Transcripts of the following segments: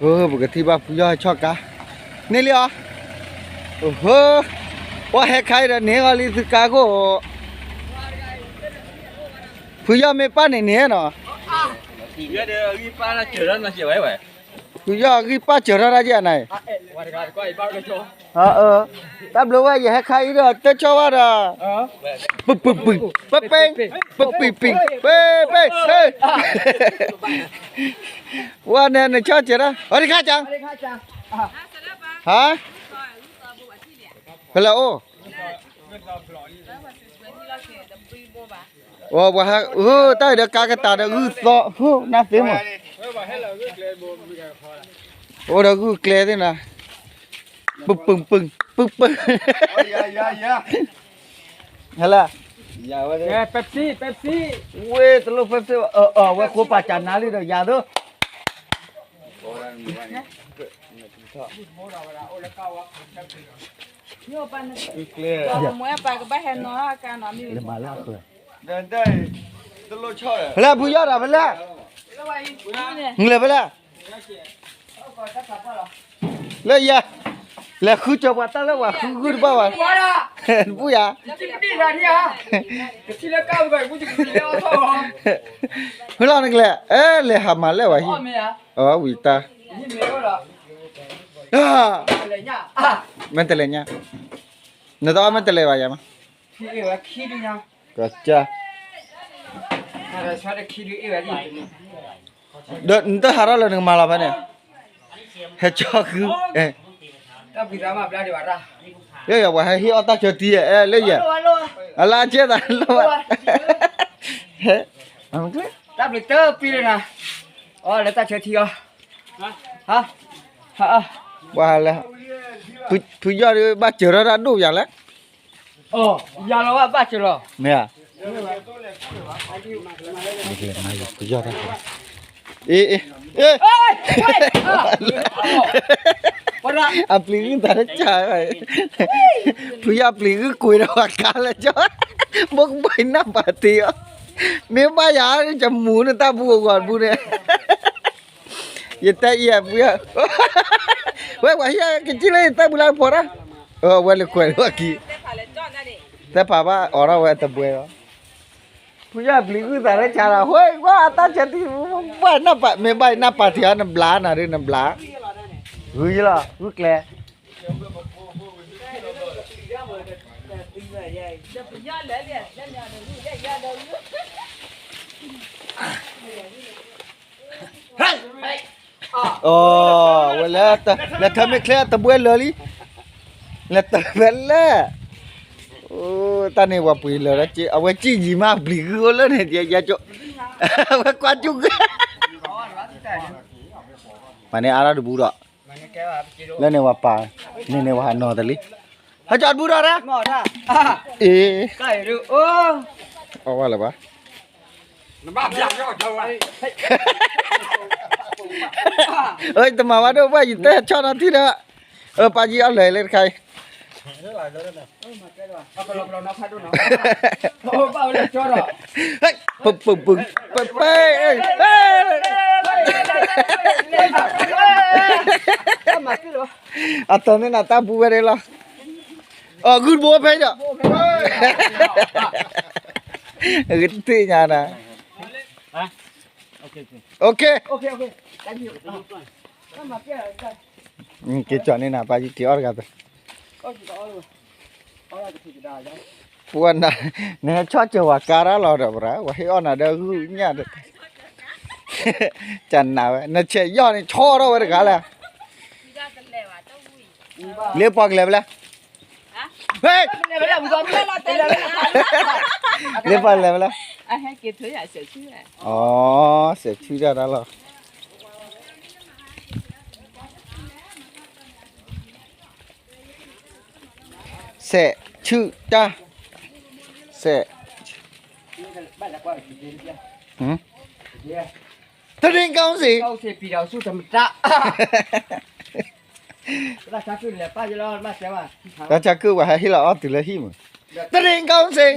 ပကထံၣ်ဘၣ်ဖုယီၢ်ဟဲဆီၣ်ကါ, န့ၢ်လံအီၤ, အိၣ်ဟၢ, ပှၤဟဲခါအံၤဒီးန့ၢ်ဂီၤလံသုကါခိၣ်, ဖုယီၢ်မ့ၢ်ပၢ်န့ၣ်န့ၣ်နီၤ, ဖုယီၢ်အဂံၢ်ပၢ်စၢၤထီၣ်တၢ်က့ၤအနၤအံၤ, တၢ်ဘျုးဝဲယဟဲခါအံၤဒီးတၢ်ဆီၣ်ဘၣ်ဒီး, ပပပပပပပပပပပ, ဝဲန့ၣ်နဆီၣ်စၢၤတၢ် အီၤတခါကၢ်, ဟါ, ဖဲလဲၣ်အိၣ်, ပှၤဟဲ, တၢ်အံၤဒီးကါကတၢၢ်ဒီးဂုၢ်သီ, နၢ်သ့မး, အိၣ်ဒီးဂုၢ်ကျဲသ့ၣ်နၤ, ပုၢ်ပုၢ်ပုၢ်ပုၢ်ပုၢ်, ဟဲလၢ, ဝ့ၢ်တလိၣ် Pepsi, Pepsi, ဝ့ၢ်တလိၣ် Pepsi, အဝဲဃိပာ်စၢ်နါလံဒီးယၤသိး, ဖဲလဲၣ်ဖုယီၢ်ဒီးဖဲလဲၣ်, နလဲၤဖဲလဲၣ်, လၢယၤ, လဲၤဃုကၢၤပှၤတၢ်လၢပှၤဃုဂုၢ်တဘၣ်ဘၣ်, နပူၤယၤ, ဖုလီၤနကလဲၤ, အဲ လဲၤဟးမၤလဲၣ်ဝဲဟံၣ်, အဝံၤတၢ်, မ့ၢ်တလဲၤညါ, နတအီၣ်မ့ၢ်တလဲၤဘၣ်ယၤမး, ကစၢ်, ဒီးနတဟးထီၣ်လၢနကမၤလီၤဖဲန့ၣ်, ဟဲကၠီဃု, လၢယၤပှၤဟဲဟ့ၣ်အီၣ်တၢ်ဆၢထံဧါ, အဲ လၢယၤ, အလၢအကဲသးလီၤဘၣ်, တၢ်ဘျုးတပံလၢနၤ, အီၣ်လၢတၢ်ဆၢထံအီၤ, ဟါ, ဟါ, ပှၤလဲၤ, ဖုယီၢ်ဒုးဘၣ်စၢၤထီၣ်တၢ်ဒိၣ်ယၤလဲၣ်, ယၤလီၤဘၣ်ဘၣ်စၢၤလီၤ, မ့ၢ်ဧါ, ဖုယီၢ်တၢ်, အ့ အ့ အပျံၤဂုၢ်သးတကၢ်, ဖုယီၢ်ပျံၤဂုၢ်ကွံာ်ဒီးပှၤကါလၢကၠီ, ဘိကဘီနၢ်ပာ်တ့ၢ်အီၤ, မ့ၢ်ဘၣ်ယၤကမူၤနတၢ်ပူၤအဂီၢ်တပူၤန့ၣ်, ယတဲအံၤဖုယီၢ်, ဝဲပှၤဟံၣ်ကစံၣ်လၢယတၢ်ပူၤလၢကဖီတၢ်, ဝဲလၢကွဲးလီၤကံ, သဲပၢ်ဘၣ်အိးထီၣ်ဝဲတဘှဲလီၤ, ဖုယီၢ်ပျံၤဂုၢ်သးလၢကၢ်လီၤ, ဝဲအတၢ်ဆၢထံ, ဘၣ်နၢ်ပာ်, မ့ၢ်ဘၣ်နၢ်ပာ်ထံအီၤနဘျါနၤဒ်နဘျါ, ဂုၢ်ယလီၤ ဂုၢ်ကျဲ အိ ဝဲလၢ လဲၤထၢမ့ၢ်ချ့တဘှဲလၢာ်လံ, လဲၤတၢ်ဖဲလဲၣ်, တၢ်န့ၣ်ပှၤပှ့ၤလၢာ်, အဝဲစံၣ်ယံၤမးပျံၤဂုၢ်အိၣ်လၢန့ၣ်, ယကၠိ, ပှၤန့ၣ်အါထီၣ်တဘူးဒီး, လၢန့ၣ်ပှၤပာ်, န့ၣ်န့ၣ်ပှၤဟးနီၤတလံ, ဟဲကၠီတဘူးဒီး, အ့, အီၣ်ဝဲလၢၤဘၣ် အၢ တမၤဘၣ်ဒိၣ်ဘၣ် ယတဲဆီၣ်နီၤထံဒီး, အၢ ပၢ်ယံအီၣ်လၢာ်လၢတခါအံၤ, ပပပပပ, အတၢ်န့ၣ်နတၢ်ပူၤဝဲဒၣ်လီၤ, အဂုၢ်တဘိဖဲဒီး, ကသ့ၣ်ညါနၤ, အိၣ်ခ့ က့ၤကၠီၣ်န့ၢ်နၤ ပၢ်ယံက့ၤအီၣ်တဂၤ, ပှၤနၤ, နဟဲဆီၣ်စၢၤဝဲကါရၣ်လီၤဒီး ပရၤ ပှၤဟ့ၣ်အီၣ်နၤဒီးဂုၢ်ညၣ်ဒီး, ကနၤဝဲ နဆဲးယီၢ်န့ၣ် ဆီၣ်ထီၣ်ဝဲတဂၤလဲၣ်, လၢပှၤကလဲၤဖဲလဲၣ်, လၢပှၤလဲၤဖဲလဲၣ်, အီ စဲးဆူၣ်တၢ်တၢ်လီၤ. စဲးဆူၣ်တၢ်, စဲး, တရ့ကီစ့, တၢ်ဆါကုၢ် ပှၤဟဲဟ့ၣ်လီၤအီၣ်တုၤလၢဟံၣ်မး, တရ့ကီစ့,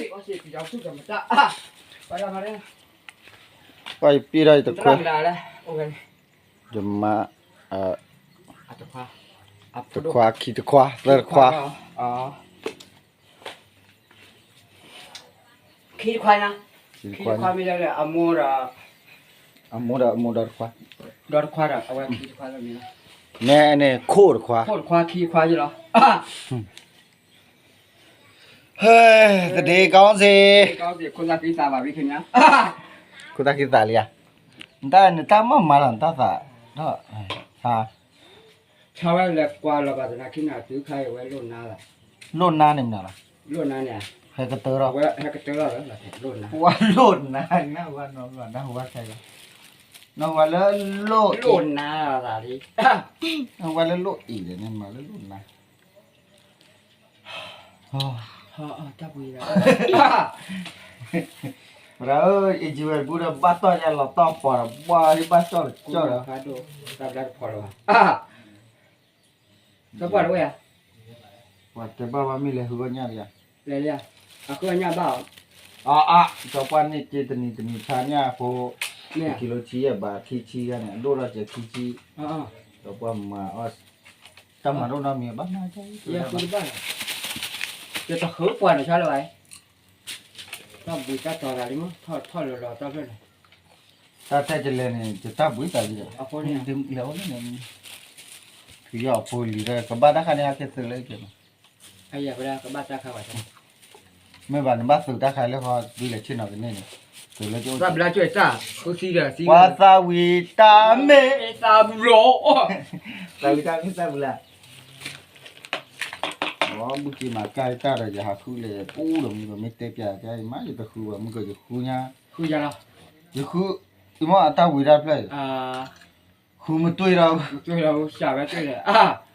ပှၤယပ့ၢ်ထီၣ်ယတခွဲ, ယမါ တခွါ ခံတခွါ သၢတခွါ ခံတခွါ ခံတခွါမ့ၢ်လၢအမိၢ်ဒီး အမိၢ်ဒီး အမိၢ်ဒီးတခွါ ဒီးတခွါဒီး အဝဲခံတခွါလၢမ့ၢ်လီၤ မ့ၢ်န့ၣ်ခိၣ်တခွါ ခိၣ်တခွါ ခံတခွါယလီၤ ဟဲ တဒ့ကောင်းစေ ခိၣ်သၣ်ခံသးလံဧါ နတၢ်မၤမၤလီၤ နတၢ်သး ဆါဝဲလဲၤကွၢ်လီၤဘၣ်သနာ်က့န့ၣ် တုၤခါအံၤဝဲလိၣ်နါလီၤ လိၣ်နါန့ၣ်မနုၤလီၤ လိၣ်နါန့ၣ် ဟဲကတၢၢ်လီၤ ဟဲကတၢၢ်လီၤ လိၣ်နါ ကွၢ်လိၣ်နါ နၢ်ဟူဘၣ်နီၤ နၢ်ဟူဘၣ်ခဲလၢာ် နၢ်ဟူဘၣ်လၢလိၣ် လိၣ်နါလီၤသးလံ နၢ်ဟူဘၣ်လၢလိၣ်အံၤဒီး နမၤလၢလိၣ်နါ တၢ်ပှ့ၤ ပှၤဧၢ အံၤကံဝဲပူဒီးဘၣ်တီၢ်ယၤလီၤတီၢ်ပှၤဒီး ဘၣ်ဟ့ၣ်ဘၣ်ကၠီၣ်ဒီးကၠီၣ်ဒီး တၢ်ဘျါတဖီလၢၤဘၣ် စီၤပှၢ်တအိၣ်ယၤ ပှၤတဲဘၣ်ဘၣ်မ့ၢ်လဲၤဃုအီၣ်ညၣ်လံယၤ လဲၤလံယၤ အဃုအီၣ်ညၣ်ဘၣ်အီၤ အါအါ စီၤပှၢ်န့ၣ်က့တနံၤတနံၤဆါညၣ်အဖိ ကံလိဆံယဲၢ်ဘး ခံဆံဂၤန့ၣ် အဒိၣ်ထီၣ်စဲၤခံဆံ စီၤပှၢ်မၤအီၣ် တၢ်မၤဒိၣ်နီတမံၤဘၣ်မၤ ယဃုတဘၣ်လီၤ ယတဃုပှၤန့ၣ်ဆါလၢၤဘၣ် တၢ်ဘှံးတၢ်တီၤသးလံမ့ၢ် ထီၣ်လီၤလီၤတၢ်ဖျၢၣ်န့ၣ် တၢ်တဲကလဲၤန့ၣ် ယတၢ်ဘှံးသးလံဒီး လဲၤအိၣ်လၢန့ၣ် ဖုယီၢ်အဖိလံၤဒီး ကဘၣ်တၢ်ခါန့ၣ် ဟဲက့ၤသုးလၢက့ၤနီၤ ကဘၣ်တၢ်ခါဘၣ် မ့ၢ်ဘၣ်နဘၣ်သုးတၢ်ခါလၢဃီ ဒ်လဲၤဆ့ၣ်နီၤကန့ၢ်န့ၣ် သုးလၢကအိၣ် တၢ်ဘျါကၠွဲၣ်တၢ် ဃုသံဒီးသံ ပှၤသးဝံၤတၢ်မ့ၢ် သးဘျီ သးဝံၤတၢ်မ့ၢ်သးဘျီ အီၤဘုက့ၤမၤကၢ်တၢ်ဒီး ယဟးဃုလဲၤပူဒီးမုၢ်ကမ့ၢ်တဲပျးကါအံၤမး ယတဃုဘၣ်မုၢ်ကယဃုညါ ဃုညါလီၤ ယဃု ယမ့ၢ်အတၢ်ဝံၤတၢ်ဖျၢၣ်အံၤ ဃုမ့ၢ်တွ့ၢ်ဒီး တွ့ၢ်ဒီး ရှၢဝဲတွ့ၢ်ဒီး ယတထံၣ်လၢၤ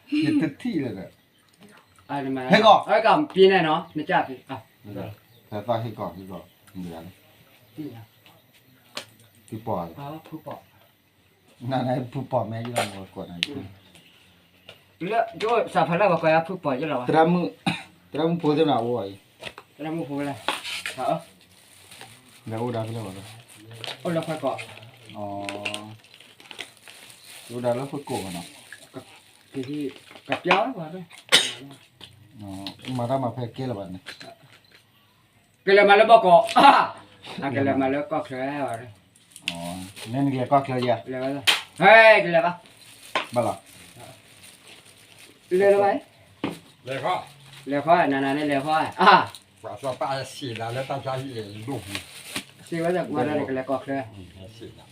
ဒီး ဟဲကီး ဟဲကီး ပ့ၤနဲၣ်နီၤ နကၢ်ပ့ၤ ဟဲသီၣ်ဟဲကီး ဟဲကီး မုၢ်ဂၤလၢ ဖုပီၢ် ဖုပီၢ် နနဖုပီၢ်မ့ၢ်ယလီၤမ့ၢ်ကိးနၤ လၢ စးဖးလၢပှၤကိးယၤဖုပီၢ်ယလီၤဘၣ် သရၣ်မုၣ်ဖိသ့ၣ်မနၤအိၣ်အံၤ သရၣ်မုၣ်ဖိလဲၣ် လဲၤအိၣ်ဒၣ်ဖဲလဲၣ်ဘၣ် အိၣ်လၢဖဲကီး အိၣ်ဒၣ်လၢဖဲကီးဘၣ်နီၤ ကပျါဘၣ် မၤတၢ်မၤဖဲကဲလၢၤဘၣ်န့ၣ် ကလဲၤမၤလၢဘီကီး ကလဲၤမၤလၢကီၢ်ချၢဘၣ် န့ၣ်နကလဲၤကီၢ်ချၢယၤ ဟဲကလဲၤဘၣ် ဘၣ်လီၤ လဲၤလၢဘၣ် လဲၤဃီ နၤနၤန့ၣ်လဲၤဃီ ပှၤစီၤပၤစံးလၢတၢ်ဆါဟံၣ်လဲၤဒိၣ်ပူၤ စံးဝဲဒၣ်ပှၤဒၣ်န့ၣ်ကလဲၤကီၢ်ချၢ စံးလၢ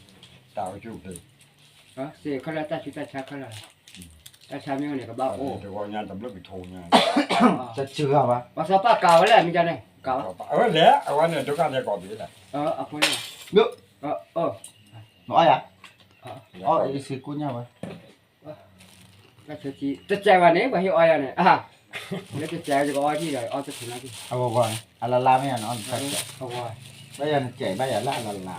တၢ်အိၣ်ကၠိဖဲ စံးခဲလၢာ်တၢ်ဆူးတၢ်ဆါခဲလၢာ် တၢ်ဆါမ့ၢ်အိၣ်န့ၣ် ကဘၣ်အိၣ် တဂီၤညါတဘျုးကထိညါ တစှၤဘၣ် ပှၤစီၤပၤကးဝဲလဲၣ် မ့ၢ်ကန့ၣ် ကးဝဲ အဝဲလဲၤ အဝဲန့ၣ် ဒုက္ခသည်ကီးဘ့ၣ်လဲၣ် အဖိန့ၣ် နအီၣ်ယၤ အီၣ်အ့စ့ကိညၣ်ဝဲ တစဲးဘၣ်န့ၣ် ပှၤဟ့ၣ်အီၣ်ယၤန့ၣ် လၢတစဲး ယကအီထံၣ်ဒီး အီၣ်တထံၣ်လီၤ အဝဲဝဲ အလါလါမ့ၢ်ယၤန့ၣ် အီၣ်နခါ ဘၣ်ယၤနစဲး ဘၣ်ယၤလၢအလါလါ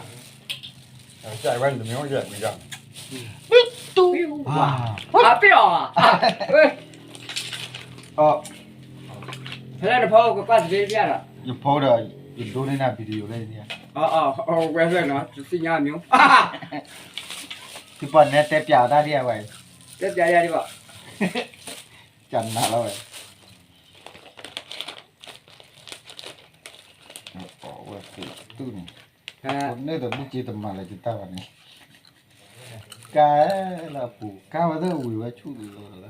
စဲးဝဲန့ၣ်တမ့ၢ်အိၣ်ယဲၢ်ကွံာ်ယၤ အပ့ၢ်အီၤ ဖဲလဲၣ်နဖီကကွၢ်သ့တပျၢ်ဒီး ယဖီဒီး ယဒိန့ၢ်နၤ video လၢန့ၣ် ဝဲဖဲနီၤ တသ့ၣ်ညါမ့ၢ် ဖုပီၢ်နဲတဲပျးတၢ်ဒ်အဝဲ တဲပျးယၤဒ်ဘၣ် ကနၤလီၤဝဲ အဝဲတုၤန့ၣ် န့ၣ်ဒီးဘုက့တမၤလၢကတၢ်ဘၣ်န့ၣ် ကါလၢအပူၤ ကါဝဲသ့ၣ်ဝံၤဝဲဆူၣ်လီၤ လီၤ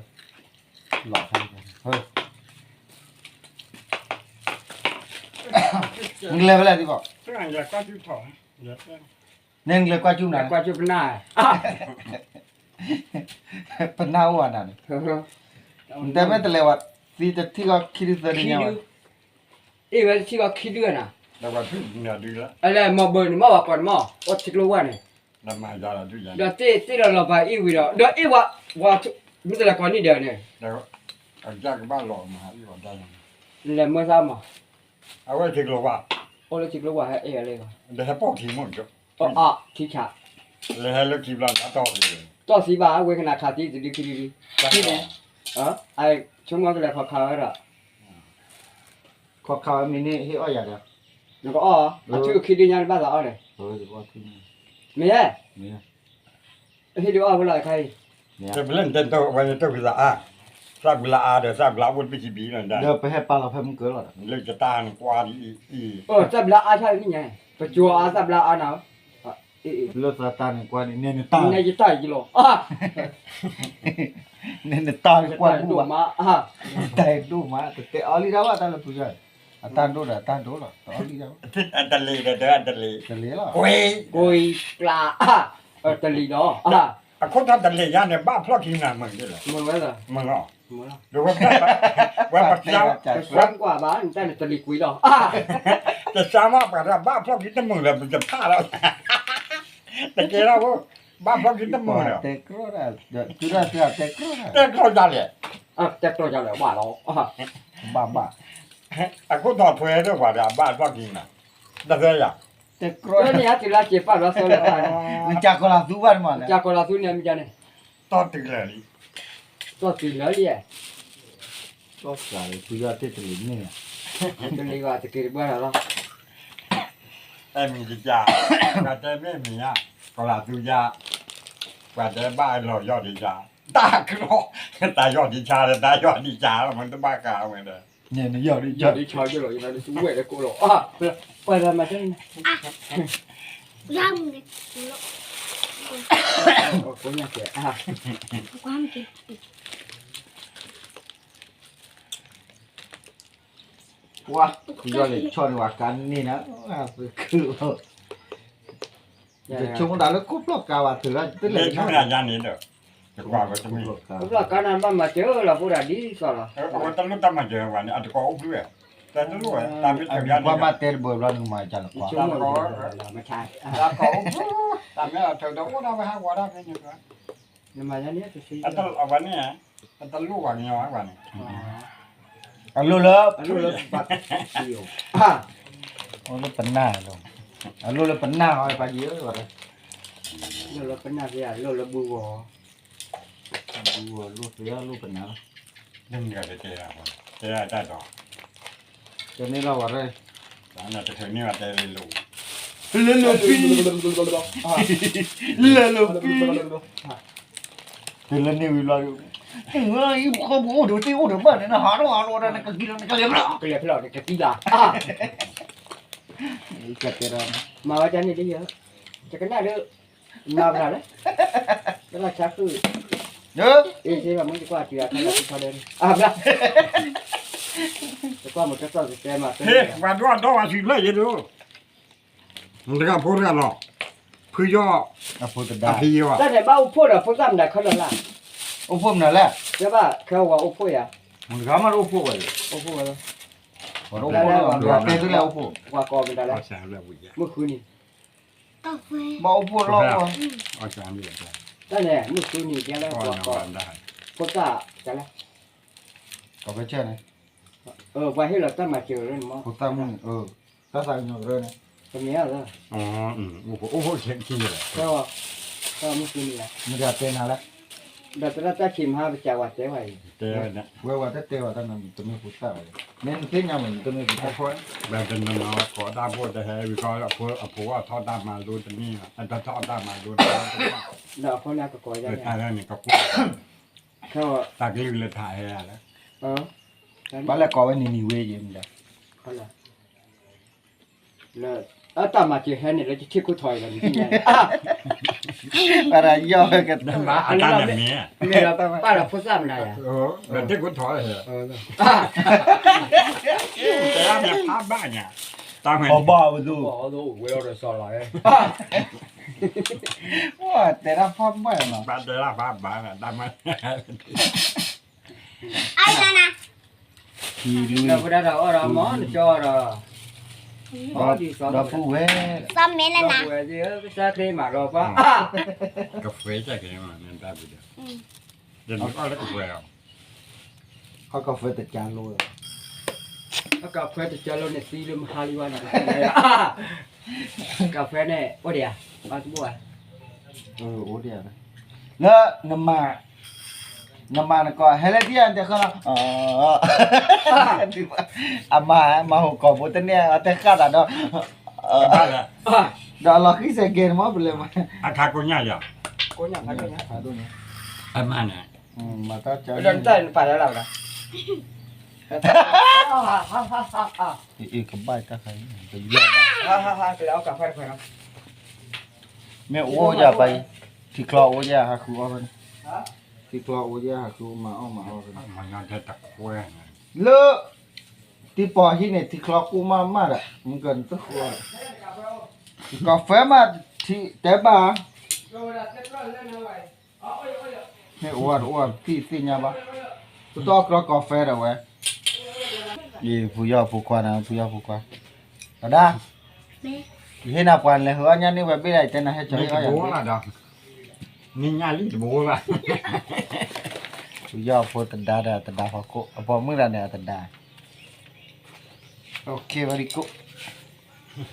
နကလဲၤဖဲလဲၣ်ဒ်ဘၣ် န့ၣ်နကလဲၤကွၢ်ကၠူၣ်နၤ ကွၢ်ကၠူၣ်ပနၢ် ပနၢ်အိၣ်အနၤန့ၣ် နတဲမ့ၢ်တလဲၤဝဲ သံတထံၣ်ဂီၢ်ခံဒုသၢဒုညါဝဲ အ့ၣ်ဝဲတထံၣ်ဂီၢ်ခံဒုအနၤ အလဲၤမၤဘၢၣ်န့ၣ် မ့ၢ်ဝဲကိးန့ၣ်မ့ၢ် အိၣ်ထံကျိဝဲန့ၣ် ဒီးတ့ၢ်တ့ၢ်လီၤလီၤပှၤအ့ၣ်ဝံၤဒီး ဒီးအ့ၣ်ဝဲ မ့ၢ်တလဲၤကိးနံၣ်ဒဲးန့ၣ် လဲၤမၢသးမး အဝဲထံကျိဝဲ အိၣ်လၢထံကျိဝဲဟဲအ့ၣ်အီၤလၢ အီၣ်အီၣ်ထံဆး လဲၤဟဲလၢခံဘျီ တီၢ်သံဘၣ် ဝဲကနၣ်ခးသံတဒုခံဒုဒု ဆိကမိၣ်ကလဲၤခီခးဝဲဒီး ခီခးဝဲမ့ၢ်န့ၣ်ဟ့ၣ်အီၣ်ယၤဒီး နကအီၣ် အထူၣ်ခံဒုညါနဘၣ်သးအီၣ်န့ၣ် မ့ၢ် ဟ့ၣ်ဒုးအီၣ်ဝဲလီၤအခါအံၤ ပလၢနတဲဝဲန့ၣ် တၢ်ဝံၤသးအါ, သၣ်ဘျါအါဒီး သၣ်ဘျါအိၣ်တဘ့ၣ်ခံဘ့ၣ်လီၤ, ဒီးပဟဲပာ်လီၤဖဲမုၢ်ကၢလီၤ, လၢယတၢ်နကွၢ်ဒ်အံၤ, သၣ်ဘျါအါဆၣ်န့ၣ်ညါ, ပကၠီၤအါသၣ်ဘျါအါနၤ, လၢသးတၢ်နကွၢ်န့ၣ် နဲနတၢ်, နဲယတၢ်ယလီၤ, နဲနတၢ်ကွၢ်ဒိၣ်မး, တၢ်ဒိၣ်မး တတဲအီၤလံတၢ်ဘၣ် တၢ်လၢပယီၤ, အတၢ်ဒိၣ်ဒီးအတၢ်ဒိၣ်လီၤ, တအီၤလံတၢ်ဘၣ်, တလ့ၤဒီးတလ့ၤ, တလ့ၤလီၤ, ကွ့ၢ်ကျါ, တလ့ၤဒီး အခိၣ်ထီၣ်တလ့ၤယါန့ၣ် ဘၣ်ဖျီၣ်ခံနၤမုာ်ဒ်လဲၣ်, မုာ်လီၤ, ဝဲပ, ဝဲပ, ပကွၢ်ဘၣ် နတၢ်န့ၣ်တလ့ၤကွံာ်လီၤ, တၢ်မ့ၢ်ပှၤတၢ်ဘၣ်ဖျီၣ်ခံတမုာ် လၢပတဖၣ်လီၤ, တကဲလီၤ, ဘၣ်ဖျီၣ်ခံတမုာ်လီၤ, တဲကျီ, တဲကျီယါလဲၣ်, တဲကျီယါလဲၣ် ဘၣ်လီၤ, ဘၣ်ဘၣ်, အခိၣ်ထီၣ်ထွဲဒီးပှၤဒီးအဘၣ်ဖျီၣ်ခံနၤ, တသဲယၤ, တဲကျီန့ၣ် အတုၤလၢစ့ပာ်လီၤသီလၢ, နကၢ်ကီၤလၤသူဘၣ်တမးလဲၣ်, ကၢ်ကီၤလၤသူန့ၣ်မ့ၢ်န့ၣ်, တီၢ်တုၤလၢာ်လံ, တီၢ်တုၤလၢာ်လံ, တီၢ်စှၤလံ ဖုယီၢ်တ့ၢ်တလ့ၤန့ၣ်, တလ့ၤဂီၤတက့ၤတဘၣ်လီၤ, အဲၣ်မံၤတကး, ပှၤတဲမ့ၢ်မံၤဧါ, ကီၤလၤသူယါ, ပှၤတဲဘၣ်လီၤယီၢ်ဒံးယါ, တၢ်ကလီ, တၢ်ယီၢ်ဒံးယါဒီး တၢ်ယီၢ်ဒံးယါလီၤ မ့ၢ်တဘၣ်ဃးဝဲဒီး, န့ၣ်နယီၢ်ဒံးယါ, ယီၢ်ဒံးယါလီၤ ယနါဒ်သူဝဲၢ်လၢကိးလီၤ, ပှၤလၢမၤတၢ်န့ၣ်, ပှၤ, ယီၢ်န့ၣ်ဆီၣ်န့ၢ်ဝဲကါန့ၣ်နၤ, ယဆိကမိၣ်တၢ်လၢခိၣ်ဖျီၣ်ကါဘၣ် တုၤလၢတလဲၤန့ၣ်, ခိၣ်ဖျီၣ်ကါန့ၣ်ဘၣ်မၤစၢၤလီၤ ဖိဒၣ်ဒ်သိးလီၤ, အဝဲတလိၣ်တၢ်မၤစၢၤဝဲန့ၣ် အတကိးအိၣ်ဖုၣ်ဝဲ, တလိၣ်ဝဲ, တၢ်မ့ၢ်တၢ်မ့ၢ်ဘၣ်တဲတဘၣ်ဘျီန့ၣ် ကမၤစၢၤလီၤကွၢ်, တၢ်မ့ၢ်အထၢၣ်ဒီးအိၣ်ဒၣ်ဝဲဟးဂီၤဒၣ်ဖဲန့ၣ်, အဝဲန့ၣ်, အတလိၣ်ဝဲကညီဝဲန့ၣ်, အလိၣ်လၢ, အလိၣ်လၢပနၢ်လီၤ, အလိၣ်လၢပနၢ်လီၤ, ပနၢ်, လိၣ်လၢဘုဂီၢ်, ဘုဂီၢ်လိၣ်သ့ လိၣ်ပနၢ်လီၤ, တဲန့ၣ်လီၤဝဲ, လဲၤလိာ်ပံ, လဲၤလိာ်ပံ, တုၤလၢန့ၣ်ဝံၤလီၤ, အိၣ်ဒီးသ့ၣ်အိၣ်ဒီးဘၣ်န့ၣ် နဟးထီၣ်ဟးလီၤဒီး နကကံလီၤ နကလဲၤဖျီၣ်, ကလဲၤဖျီၣ် နကသံလီၤ, မၤဝဲဒ်န့ၣ်ဒ်ယဲ, ယကနၣ်ဒီး, မၤဘၣ်လၢ, လၢဆါဃု, အ့ၣ် စ့ဘၣ်မ့ၢ်ယကွၢ်တုၤအါထီၣ်လၢထီၣ်လၢ, အဘျါ, ယကွၢ်မ့ၢ်တသီၣ်ကတဲမၤ, ပှၤဒိၣ်အဒီဝဲဆံးဖျၢၣ်ယဲဒိၣ်, တဂၤဖိတဂၤလီၤ, ဖုယီၢ်, အဖိတဒါ, တၢ်န့ၣ်ဘၣ်အိၣ်ဖှိၣ်ဒီးဖိသၣ်မတၤခဲလၢာ်လၢ, အိၣ်ဖှိၣ်မနုၤလဲၣ်, တဲဘၣ်ခဲဝဲအိၣ်ဖှိၣ်ယၤ, မတၤဂၤမးအိၣ်ဖှိၣ်ဝဲ, အိၣ်ဖှိၣ်ဝဲလီၤ, ပှၤတဲသုလဲၣ်အိၣ်ဖှိၣ်, ပှၤကိးမတၤလဲၣ်, မုၢ်ဃုနံၤ, ဘၣ်အိၣ်ဖှိၣ်လီၤ, တၢ်န့ၣ် မုၢ်ဃုနံၤဒ်လၢပှၤကိး, ဖိသၣ်, တၢ်လၢ, ကိးဖဲဆၢန့ၣ်, ပှၤဟ့ၣ်လီၤတၢ်မၤစၢၤလၢန့ၣ်မး, ဖိသၣ်မုၣ်, တၢ်သးကညီၤကရၢန့ၣ်, တမ့ၢ်ဧါ, အိၣ်ဖှိၣ်အိၣ်ဖှိၣ်ဆဲးခံလီၤ, မုၢ်ဃုနံၤလီၤ, မတၤတဲနၤလဲၣ်, ဒီးသရၣ်တၢ်ဆံးမဟါပစံးဝဲတဲဝဲအံၤ, ဝဲဝဲတတဲဝဲတၢ်နမံၤတမ့ၢ်ဖိသၣ်ဝဲ, မ့ၢ်နသ့ၣ်ညါမး နတမ့ၢ်ဖိသၣ်, ဘၣ်တနီၤနီၤကိးတၢ်ဖိတဟဲဝံၤခီ အဖိအဖိအထီၣ်တၢ်မၤလိတန့ၢ်, အတထီၣ်တၢ်မၤလိတန့ၢ်, ဒီးအဖိန့ၣ်ကကိးယါန့ၣ်, တၢ်ကလုၢ်လၢထးဟဲလၢ, ဘၣ်လဲၣ်ကိးဝဲနံၤနံၤဝဲယဲၢ်မတၤ လၢ, အတၢ်မၤစၢၤဟဲန့ၣ်လၢယထံၣ်ခိၣ်ထီၣ်အံၤလီၤ, ပၢ်ဒီးဖိသၣ်မနုၤယၤ, ထံၣ်ခိၣ်ထီၣ်, တၢ်မ့ၢ်ဖးဘၣ်ညါ, တၢ်မ့ၢ်, ဝဲတဲဒၣ်ဖးဘၣ်နီၤ, ဘၣ်တဲဒၣ်ဖးဘၣ်, တၢ်မ့ၢ် ဒီးပဒၣ်ဒီးအီၣ်ဒီးမ့ၢ်နကၠီဒီး, ဒီပုၢ်ဝဲၢ်, ဒီပုၢ်ဝဲၢ်သ့ၣ်ဧၢ ကစၢ်ခရံာ်မၤလီၤပှၤ, ကဖဲကကဲမး နတၢ်ပူၤဒီး, ယနအီၣ်လၢကဖဲအီၤ, အီၣ်ကဖဲတကၢလိ, အီၣ်ကဖဲတကၢလိန့ၣ်သံလၢမဟါလံဝဲန့ၣ်, ကဖဲန့ၣ် အိၣ်ဒံးဧါ, ဘၣ်တဘိၣ်ဧါ, အိၣ်ဒံးဧါ, လၢနမၤ နမၤနကီၢ် ဟဲလၢဒ်အံၤတဲဃီလီၤ, အမၤမၤဟူးကီၢ်ဖိတန့ၢ် အတဲဃာ်သးဒီး, ဒီးအလီၤဃံၣ်စဲးကဲန့ၣ်မ့ၢ်ပလဲၤမၤ, အခါကိးညါယၤ, ကိးညါဖးဒိၣ်ညါ, ဖးဒိၣ်ညါ, အမၤန့ၣ်, မၤတၢ်ကါန့ၣ်, အ့ၣ် ကဘၣ်တၢ်ခါအံၤ, ကယီၣ်ဘၣ်, မ့ၢ်အိၣ်ယၤပၢ်အံၤ, ထံချီအိၣ်ယဲၢ်ဟးဃုအီၣ်ဖဲန့ၣ်, ထံချီအိၣ်ယဲၢ်ဟးဃုမၤအီၣ်မၤအီၣ်ဖဲန့ၣ်, လၢ တံၤပီၤဟံၣ်န့ၣ် ထံချီကူၣ်မးမးဒီး မုၢ်ကနတဃုအီၣ်, ကီၢ်ဖဲမး ထံတဲဘၣ်, မ့ၢ်အိၣ်ဝဲတအိၣ်ဝဲ ပသ့ၣ်ညါဘၣ်, ပတီၢ်ကြီကီၢ်ဖဲဒီးဝဲ, အံၤ ဖုယီၢ်ဖိခွါန့ၣ် ဖုယီၢ်ဖိခွါ, တဒါ, ယဟ့ၣ်နၤပှၤလဲၤဟၢအီၣ်ညၣ်န့ၢ်ဝဲဘ့ၣ်ဒၣ်အံၤ တဲနၤဟဲကၠီၤဟ့ၣ်အီၣ်ယၤ, မ့ၢ်ညၣ်လံတဘိဘၣ်, ဖုယီၢ်ဖိတဒါဒီးတဒါဖီခိၣ် အပိာ်မုၣ်တဂၤန့ၣ် အတဒါ, အိၣ်ခ့ very good.